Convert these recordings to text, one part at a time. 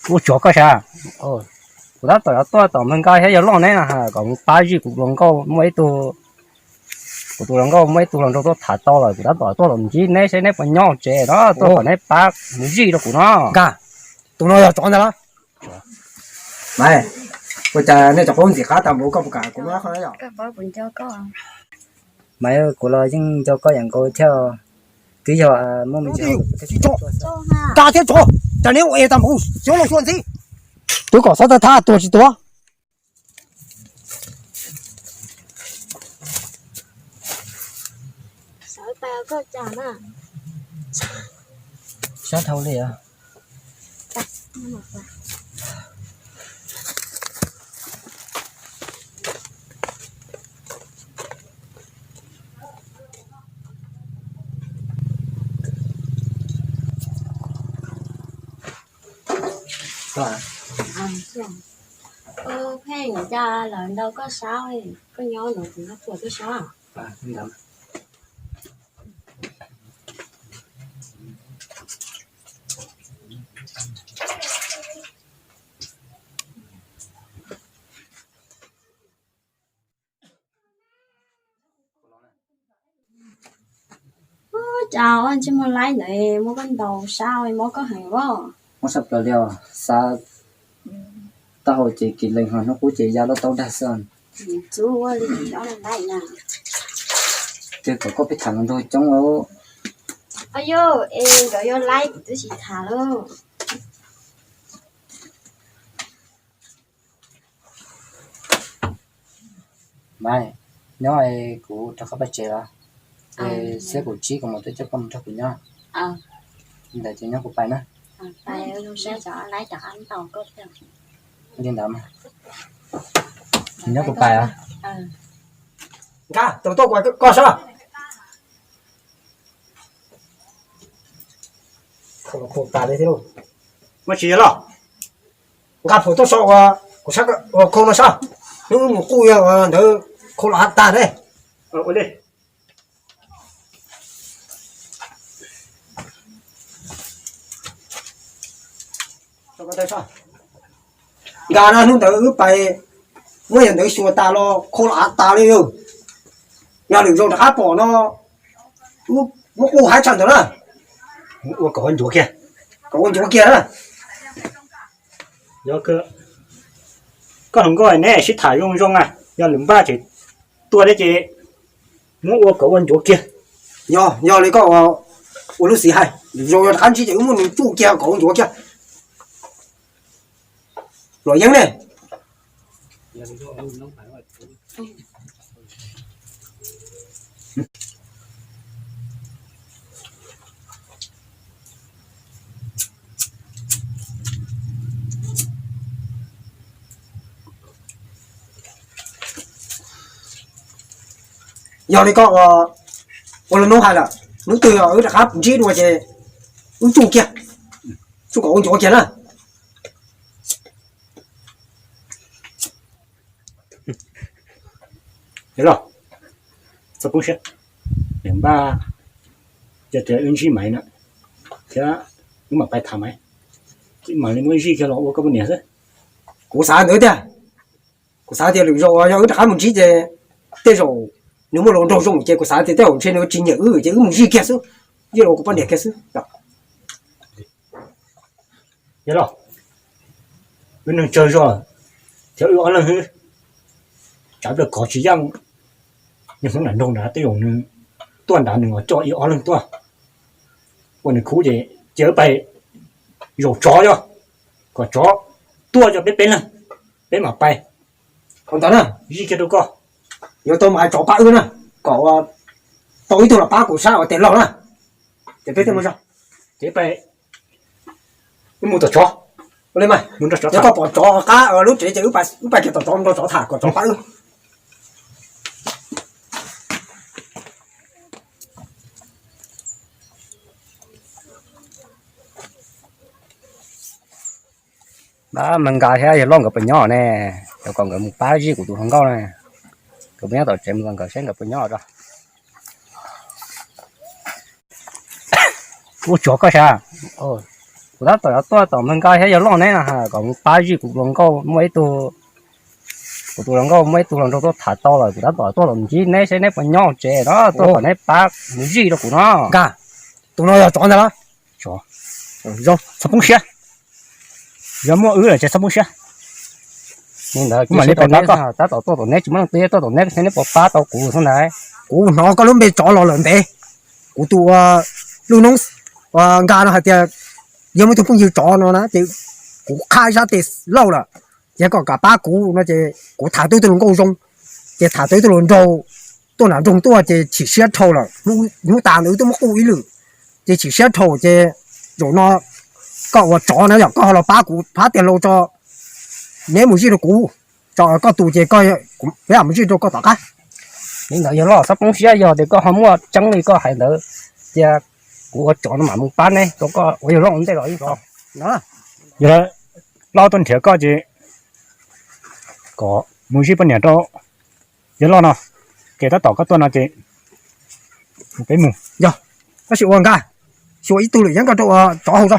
Ua tsuav koj sav. Kuv tab tom yuav tuaj tom npawg Nkaj thiab yawg Loj neb no, kom mus pab zij kuv hluas nkauj muaj ib tug, kuv tus hluas nkauj muaj ib tug hluas nraug tuaj tham tau lawm, kuv tab tom tuaj los ntsib neb saib neb puas nyob tsev no, tuaj kom neb pab mus zij rau kuv no. Nkaj, tus no yog tsov ntag los? Ua cas nej cov qub ntxim qab tas npaum koj puas kam kuv no? Mas kuv los yeej nco koj yam nkaus thiab, twb yog muaj me ntsis. Nkaj thiab tsov, cas neb ua es tas npaum xyov los xyuas ntxiv. Twb kom xov tag thab tuag tsis tuag. Sab dhau li. Pheej, cas lawv ntaus koj sab, koj nyob no kuv nyob puas koj sab. Cas ntsej muag laib ntawd muab koj ntaus sab mob koj heev os. Mob sab plaws li os, xav taub hau ces kis lees ho hnub qub ces ya loj taub dag xwb. Ces kom koj peb tham hluas nraug coob os. Yog es nkawd yuav laib kuv twb tsis tham lauj. Mas nyob, kuv rov qab pais tsev los, xiab kaum tsib kuv mam tuaj coj koj mus nrog kuv nyob. Li ntawd ces nyob kuv pais na. Li ntawd mas nyob kuv pais os. Nkaj, tus tuaj kuv koj sab. Muaj tsis yog los? Nqa phom tuaj so ua, kuv sab ua khau no sab. Hnub mus quj yog ntawd khau los hav tag ne. Nkaj na, hnub ntawd wb pais muab yog ntawd xyuas tas los khau los hav tas li. Yog lwm zaus rov qab pom no, muab quj haib tshaj ntawd na. Ua kom ua ncuav kiag, kom ua ncuav kiag na. Koj hluas nkauj neb sib tham zoo zoo na, yog lwm npaj tseem tuaj thiab ces muab ua kom ua ncuav kiag. Yog, yog li koj ua lub xim hais, lwm zaus yog rov qab ntsib ces wb muab nws tsuj kiag kom ua ncuav kiag. Luam yeeb ne. Yog li koj ua lus nub hais lawm, hnub twg wb rov qab ntsib dua ces wb tsuj kiag, tsuj kom ua ncuav kiag na. Los, txhob poob siab, npaj tias wb ntsib Maiv na, thiab wb mam pais tham Maiv, mam li muab zij kiag los ua koj poj niam xwb. Kuv xav ntawd tiag, kuv xav tias lwm zaus yog wb rov qab mus ntsib ces tej zaum nws muaj hluas nraug zoo ces kuv xav tias tej zaum ntshe nws tsis nyiam wb ces wb mus zij kiag xwb, zij los ua kuv poj niam kiag xwb. Yog los, wb neeg tsawg zog thiab wb ob leeg xwb, tsav plaws kov tsis yeej. Niag Hmoob nram nroog nrad tej zaum nws tuaj nrad nws los coj ib ob leeg tuaj ua nws khub ces cia wb pais zaum tsov yog, kom tsov tuaj coj peb peb leeg, peb mam pais. Ntawd na, zij kiag rau koj, yuav tau mas tsov pab wb na, kom tau ib tug los pab kuv sab ua tes laug na. Ces peb thiaj mus zog, ces pais, wb mus tom tsov. Ua li mas, mus nrog tsov tham, koj pom tsov qab lub tsev ces wb pais kiag tom tsov nrog tsov tham kom tsov pab wb. Npab Mees Nkas thiab yawg Lauj nkawd puas nyob ne? Yuav kom nkawd mus pab zij kuv tus hluas nkauj na. Nkawd puas nyob tom tsev, mus kom nkawd saib nkawd puas nyob tso. Ua tsuav koj sav. Kuv tab tom yuav tuaj tom npawg Nkaj thiab yawg Loj neb no, kom mus pab zij kuv tus hluas nkauj muaj ib tug, kuv tus hluas nkauj muaj ib tug hluas nraug tuaj tham tau lawm, kuv tab tom tuaj los ntsib neb seb neb puas nyob tsev no, tuaj kom neb pab mus zij rau kuv no. Nkaj, tus no yog tsov ntag los? Zoo, txhob poob siab. Yog muaj wb lawm ces txhob poob siab. Li ntawd mam li pab koj. Tab tom tuaj tom neb tsis muaj leej twg, tuaj tom neb seb neb puas pab tau kuv xwb ntag. Kuv hnov koj lub npe tsov los lawm ntev. Kuv tus ua lub noob ua Nkaj no hais tias yog muaj ib tug phooj ywg tsov no na ces kuv qhab ib sab tes lauj lawm. Ces koj kam pab kuv no ces kuv tham tau ib tug hluas nkauj zoo, ces tham tau ib tug hluas nraug tuaj nram nroog tuaj ces chim siab dhau lawm. Hnub tas ntawd wb twb muab quj ib lwm, ces chim siab dhau ces zaum no koj ua tsov na yog koj ho los pab kuv phab tiag lauj tso, neb mus zij rau kuv tso, koj tus ces peb mus zij rau koj tom qab. Li ntawd yawg Loj txhob poob siab, yog tias koj ho muaj tseeb li koj hais ntawd, cia kuv ua tsov no mam mus pab neb rau koj ua yawg Loj ntej los yeej tau. Yog Loj tuaj nrhiav koj ces kom mus zij poj niam rau yawg Loj no, ces tab tom koj tuaj no ces peb mus. Yog, tab sis ua Nkaj, xyuas ib tug lwm yeeb koj rau ua tsov hau tso.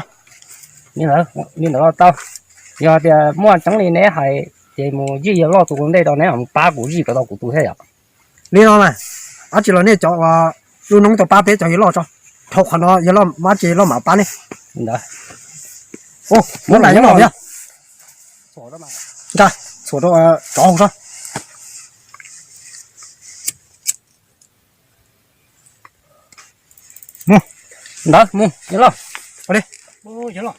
Li ntawd los tau, yog tias muaj tseeb li neb hais ces mus zij yawg Loj tus ua ntej rau neb, mus pab kuv zij kom tau kuv tus thiab yom. Li no mas, dab tsi los nej cov ua lub noob tau pab peb cov yawg Loj tso, dhau qhov no yawg Loj mab ces Loj mam pab neb. Li ntawd, muab nais nyob los thiab. Nkaj, txhuam rau tsov hau tso. Mus. Ntawd mus yawg Loj. Ua li. Yawg Loj,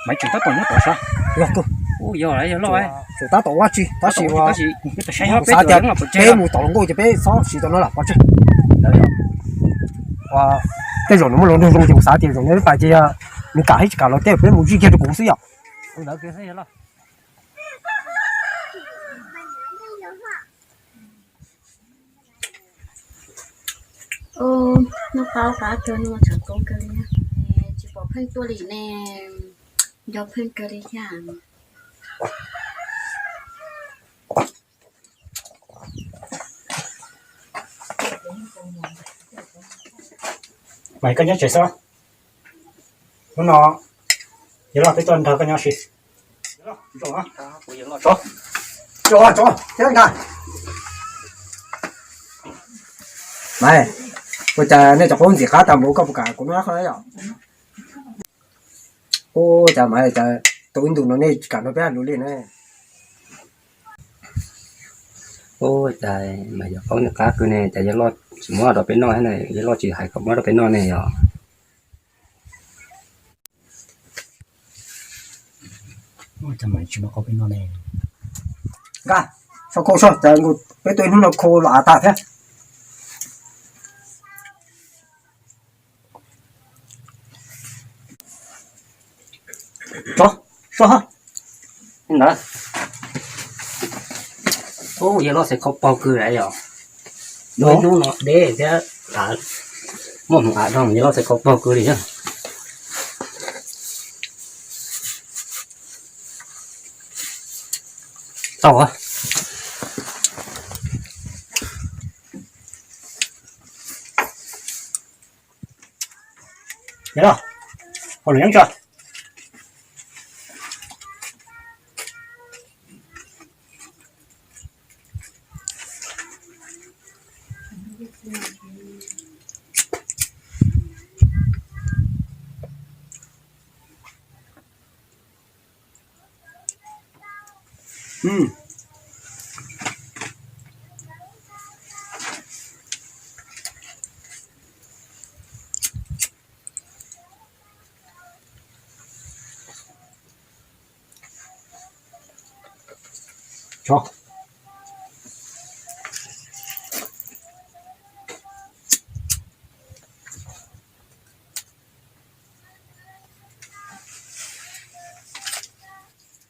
Maiv tseem tab tom nyob tom sav. Yog, yog, yog Loj, tseem tab tom ua tsi tab sis kuv xav tias peb mus tom hluas nkauj ces peb txhob siv tom no lawm pov tseg. Tej zaum nws muaj hluas nraug zoo ces kuv xav tias zaum no pais ces yog nws kam thiab tsis kam los tej peb mus zij kiag rau kuv xwb yom. Hnub qab qab kawg, hnub no tshav kub kawg li, tsis pom pheej tuaj li ne, nco pheej kawg li thiab. Mas koj nyob tsev xwb, hnub no yawg Loj peb tuaj nrog koj nyob si. Mas, ua cas nej cov qaub ntxim qab tas npaum koj puas kam kuv noj qhov yom? Ua cas mas cas tus ib ntus no nej tsis kam nrog peb hais lus li na? Ua cas mas yog qaub ntxim qab kawg ne, cas yawg Loj tsis muab rau peb noj thiab ne, yawg Loj tsis hais kom muab rau peb noj ne yom? Nkaj, sau khau so, cas peb tuaj ib hnub no khau los av tag thiab. Tsov, so ha. Ntawd. Ub, yawg Loj xav khau paug kawg li yom. Hnub no deb thiab, muaj hmoov av rau yawg Loj xav khau paug kawg li thiab. Tau. Yawg Loj, hau lwm yeeb tso.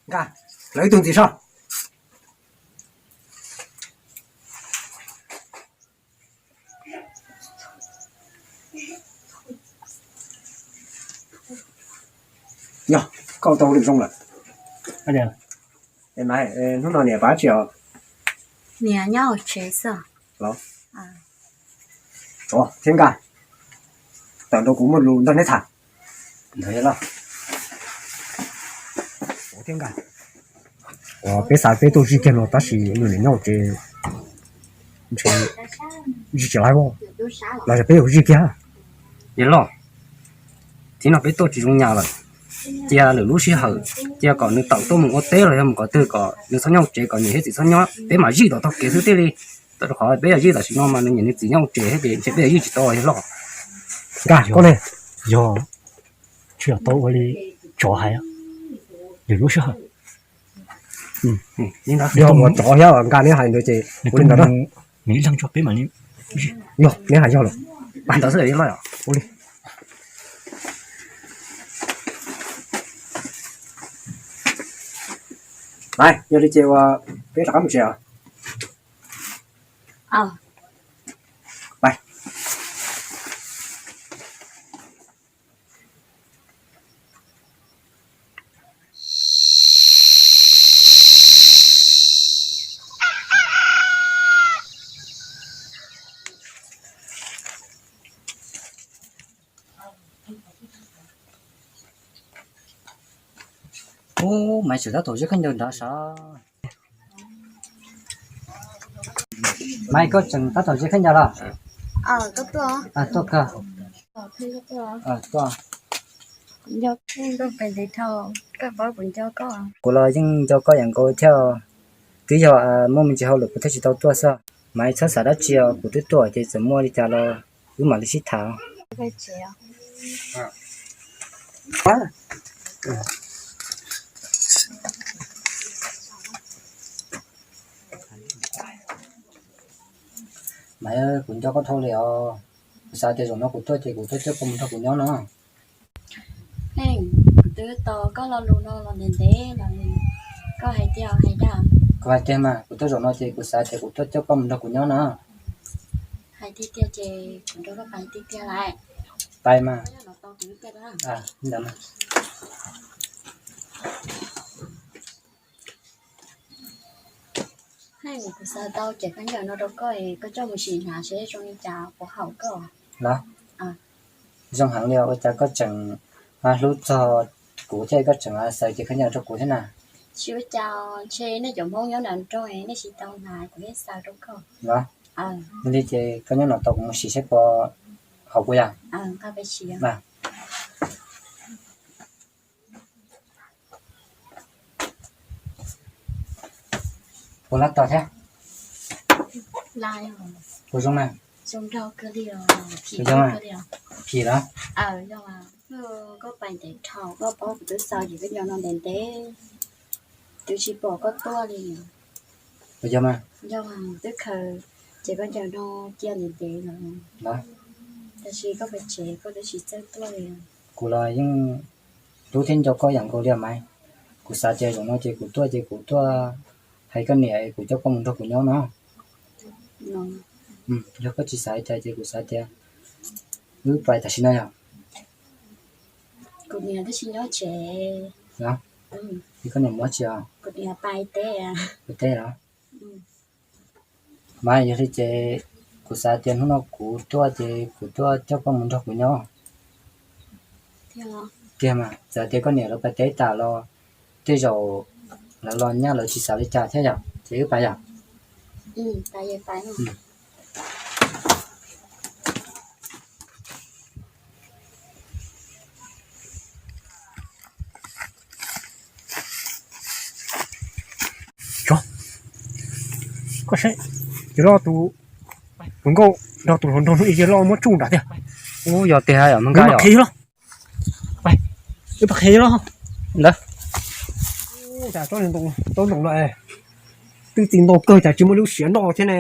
Nkaj, hlawv ib tug ntxiv soj. Yog, koj tau lwm zoo lawm. Hnub no niam pab tsis os? Niam nyob hauv tsev xwb. Los, thiab Nkaj, tawm nrog kuv muaj lus nrog neb tham. Ntawd los, Uas peb xav peb tuaj zij kiag no tab sis nws niam nyob hauv tsev, ntshe zij tsis laib, los yog peb yuav zij kiag. Yawg loj, thaum no peb tuaj tsis zoo nyaj lawm, cia lwm lub sij hawm, cia kom nws tawm tuaj mus ua teb los yog mus qhov twg kom nws txhob nyob hauv tsev, kom niam thiab txiv txhob nyob, peb mam zij tom taug kev xwb tij li. Rau qhov peb yog zij tam sim no mas nws niam nws txiv nyob hauv tsev thiab ces ntshe peb yuav zij tsis tau yawg loj. Nkaj, koj ne? Yog, tsis yog tau ua li tsov hais, lwm lub sij hawm. Yog ua tsov thiab nkaj neb hais ntawd ces ua li ntawd na. Nws ib leeg tso peb mam li. Yog neb hais yog lawm. Ntawd xwb yawg loj. Ua li. Yog li ces ua peb rov qab mus tsev os. Ub, Maiv tseem tab tom zib khaub ncaws nrad sav. Maiv, koj tseem tab tom zib khaub ncaws los? Tuaj kawg. Kuv los yeej nco koj yam nkaus thiab. Twb yog muaj me ntsis hauj lwm kuv thiaj tsis tau tuaj xwb. Maiv, txhob xav dab tsi os, kuv twb tuaj ces txawm muaj li cas los wb mam li sib tham. Maiv, kuv nco koj dhau li os. Kuv xav tias zaum no kuv tuaj ces kuv tuaj coj koj mus nrog kuv nyob no. Heej, kuv twb tos koj lo lus no los ntev ntev los, koj hais tiag hais dag? Kuv hais tiag mas, kuv tuaj zaum no ces kuv xav tias kuv tuaj coj koj mus nrog kuv nyob no. Hais tiag tiag ces kuv nrog koj pais tiag tiag lawm. Pais mas. Heej, kuv xav tau cov khaub ncaws no rau koj es koj coj mus sim hnav seb zoo li cas puas haum koj. Los, zoo heev li os, ua cas koj tseem hlub txog kuv thiab koj tseem xav cov khaub ncaws rau kuv thiab na? Tsis ua cas, ntshe nej cov Hmoob nyob nram nroog nej tsis tau hnav kuv thiaj xav rau koj. Los, yog li ces koj nyob no tos kuv mus sim seb puas haum kuv yom. Puas lab tog thiab? Puas zoo na? Puas zoo? Phim los? Koj pais ntev dhau, koj paub kuv twb xav cov khaub ncaws no ntev ntev, twb tsis pom koj tuaj li. Puas yog mas? Yog, twb khaws cov khaub ncaws no cia ntev ntev lawm, tab sis koj pais tsev koj twb tsis txawj tuaj li. Kuv los yeej hlub thiab nco koj yam nkaus li Maiv. Kuv xav tias zaum no ces kuv tuaj ces kuv tuaj hais koj niam kuv coj koj mus nrog kuv nyob no. Yog koj tsis xav li cas ces kuv xav tias wb pais tam sim no yog. Kuv niam tab sis nyob tsev. Es koj niam mus dab tsi os? Kuv niam pais teb. Pais teb los? Mas yog li ces kuv xav tias hnub no kuv tuaj ces kuv tuaj coj koj mus nrog kuv nyob tiag mas. Txawm tias koj niam lawv pais teb tas los tej zaum lawv los nyaj lawv tsis xav li cas thiab yom, ces wb pais yom. Koj saib, yawg loj tus hluas nkauj nrog tus hluas nraug hnub ib yawg loj muab tsuj nram tiag. Ub, yog tiag yom, Hmoob Nkaj yom. Wb pais qhia yawg loj ntawd. Cas tsob ntoo no twb txi ntau kawg cas tsis muaj lub siav noj thiab ne.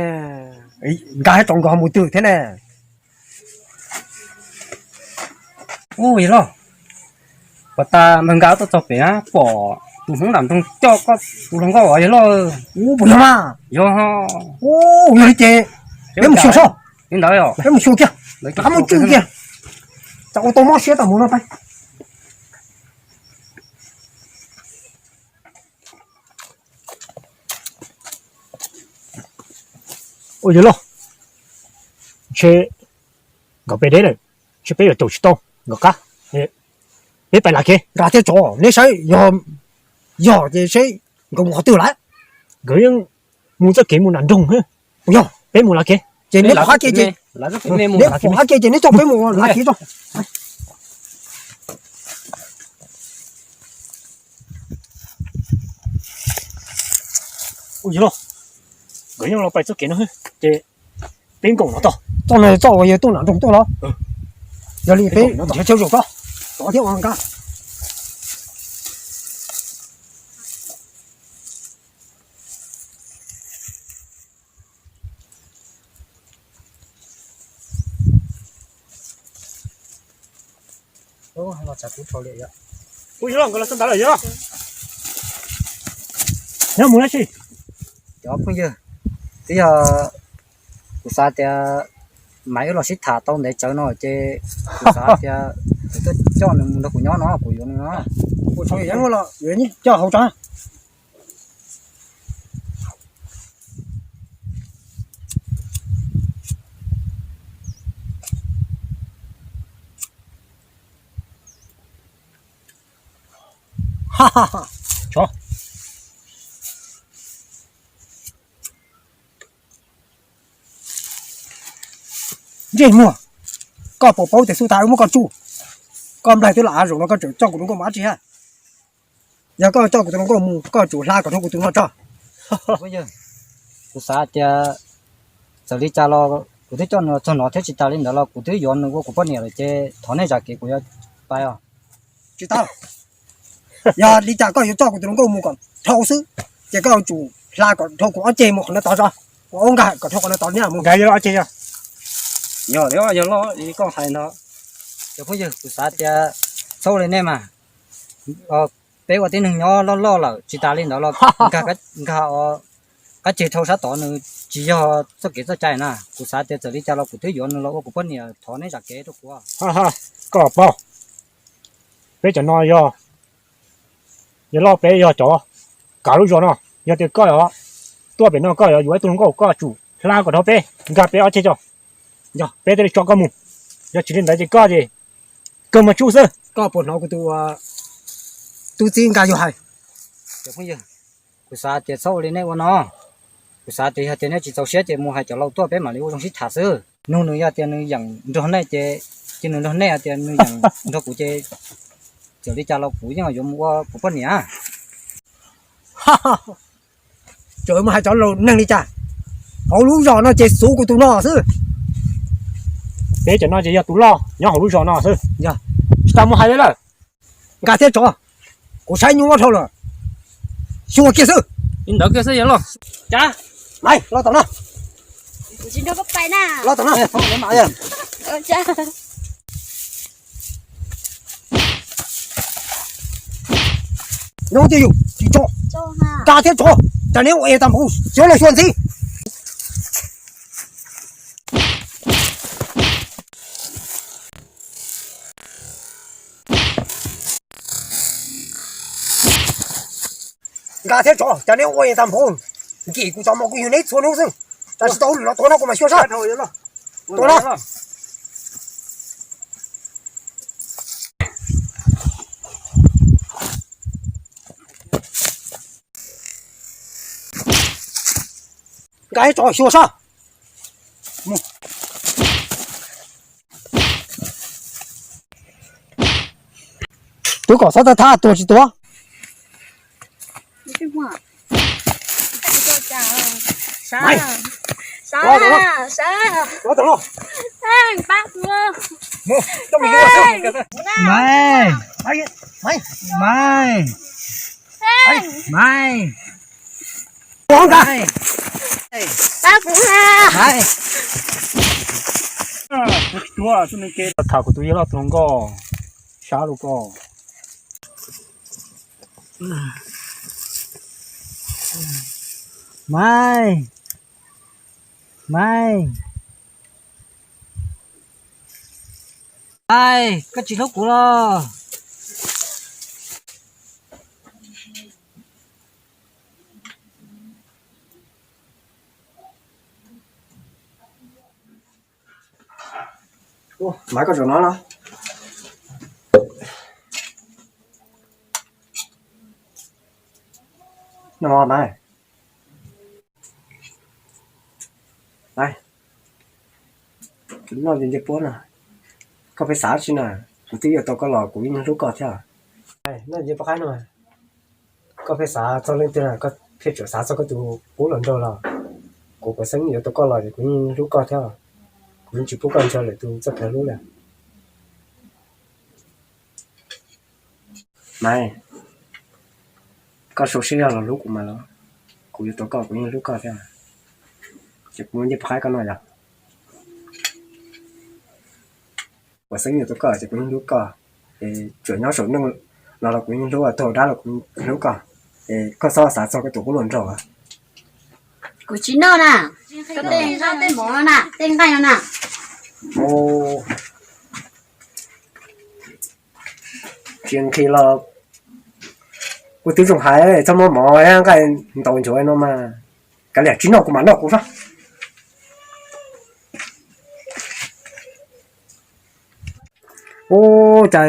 Nkaj thiab tso nkawd ho mus twg thiab ne. Ub, yawg loj, puas tas npawg Nkaj tuaj txog pem pom tus hmoob nram nroog coj koj tus hluas nkauj os yawg loj? Ub, puas yog mas? Yog. Ub, yog li ces peb mus xyuas soj. Li ntawd peb mus xyuas kiag, rov qab mus tswj kiag, tsam ua tau mob siab tau mus no peb. Ua yawg loj, ntshe nkawd pem deb lawm, ntshe peb yuav caum tsis tau nkawd qab. Peb pais lam kev nram thiab tso, neb saib yog Yog ces seb nkawd mus qhov twg lawm. Nkawd yeej mus txoj kev mus nram nroog. Yog, peb mus lav kev. Ces neb pom qab kev ces, neb pom qab kev ces neb coj peb mus lav kev tso. Ua yog los, nkawd yeej los pais txoj kev no ces peb nkaum no tod. Txoj no txoj uas yog tuaj nram nroog tuaj los? Yog li peb nrhiav chaw zaum tod, tod thiab ua nqa. Ub, los txog kuv thaum li yog. Kuv yuav los nkawd los xwb ntawd lawm yog. Nyob mus dab tsi? Cov phooj ywg, twb yog kuv xav tias mas wb los sib tham tau ntev tsawv no ces kuv xav tias kuv tuaj coj nws mus nrog kuv nyob no, kuv yuav nws no. Kuv thaum yog los yuav coj hauv tso. Ntsej muag, koj puas paub tias xub tas wb muab koj tsuj, koj nplaig twb los av zaum no koj tseem coj kuv tus nkauj mus dab tsi hab? Yog koj coj kuv tus hluas nkauj mus koj tsum hla kom dhau kuv tus no tso. Kuv xav tias txawm li cas los kuv twb coj nws txog no thiab, tsis tas li ntawd los kuv twb yuav nws ua kuv poj niam lawm ces thov nej zam kev kuv yuav pais os. Tsis tau. Yog li cas koj yuav coj kuv tus hluas nkauj mus kom dhau xwb, ces koj yuav tsum hla kom dhau kuv ob ceg mus qhov no tod tso, kuv ua nkag kom dhau qhov no tod niam mus. Nkag yog ob ceg yog. Yog, yog los koj hais ntawd. Cov phooj ywg, kuv xav tias txhob ua li nej mas. Peb ua tib neeg nyob loj loj lawm, tsis tas li ntawd los nkag, nkag qab ceg dhau sab tod nws tsis yog txoj kev txoj cai na. Kuv xav tias txawm li cas los kuv twb yuav nws los ua kuv poj niam, thov nej zam kev rau kuv. Koj paub, peb cov no yog, yog loj peb yog cov kav lub zos no, yog tias koj tuaj pem no koj yuav yuav ib tug hluas nkauj koj tsum hla kom dhau peb, nkag peb ob ceg tso, yog peb thiaj li tso koj mus. Yog tsis li ntawd ces koj ces kawg mas tsuj xwb. Koj puas hnov kuv tus tub txib nkag yus hais? Cov phooj ywg, kuv xav tias txhob ua li nej ua no. Kuv xav tias yog tias nej tsis txaus siab ces mus hais cov laus tuaj peb mam li ua zoo sib tham xwb. Nug nws, yog tias nws yeem nrog nej ces, ces nws nrog nej, tias nws yeem nrog kuv ces txawm li cas los kuv yeej yuav mus ua kuv poj niam. Tseem mus hais cov laus neeg li cas? Hauv lub zos no ces xub kuv tus no xwb. Peb cov no ces yog tus loj nyob hauv lub zos no xwb. Tsis tas mus hais li lawm. Nkag thiab tsov, kuv saib nyuaj dhau lawm. Xyuas kiag xwb. Li ntawd kiag xwb yog los. Cas, Maiv, los tom no. Los tom no. Nyob tiag yus tsis tso. Nkag thiab tsov, cas neb ua es tas npaum xyov los xyuas ntxiv. Nkag thiab tsov, cas neb ua es tas npaum. Nkim kuv tsov mos kuv yug neb txhua hnub xwb. Cas tsis tau lwm los tuav no kuv mam xyuas sab. Tuav no. Nkag thiab tsov xyuas sab. Twb kom xob thab thab tuag tsis tuag. Maiv, Maiv, Maiv. Tham kuv tus yawg loj tus hluas nkauj sab lus ko. Maiv, Maiv, Maiv, koj tsis hlub kuv los? Maiv, koj zaum no los? No, Maiv, Maiv, kuv noj ntses ncej puab no, koj pheej xav tsi na? Kuv twb yuav tau koj los kuv yeej hlub koj thiab. Noj ntses puab qaib no, koj pheej xav txog leej twg na? Koj pheej tseem xav txog koj tus qub hluas nraug los? Kuv puas xeeb yuav tau koj los ces kuv yeej hlub koj thiab. Kuv yeej tsis pub koj ntshaw lwm tus txoj kev hlub li. Maiv, koj sau siab zog los hlub kuv mas los, kuv yuav tau koj kuv yeej hlub koj thiab. Ces kuv muab ncej puab qaib koj noj yog? Kuv xeeb yuav tau koj ces kuv yeej hlub koj. Es tsuas nyob saum neej no los kuv yeej hlub, tuag dab los kuv hlub koj. Es koj txhob xav txog koj tus qub hluas nraug. Kuv tsis noj na. Koj tej zaj tej mov no na, tej nqaij no na. Tsis nqhis los kuv twb zoo hais txhob muab mov nqaij ntaus nchuav no mas. Kav liam, tsis noj kuv mam noj kuv sab. Ua cas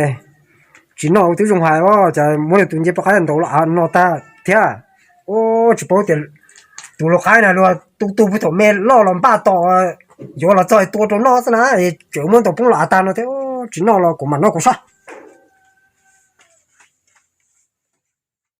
tsis noj kuv twb zoo hais os, cas muab tus ncej puab qaib ntaus los av no tag thiab. Ua tsis paub tias tus hluas qaib na luag tu tu puag thaum me loj los npaj tom yuav los txog tua rau noj xwb na, tseem muab ntaus poob los av tag no thiab. Tsis noj los kuv mam noj kuv sab.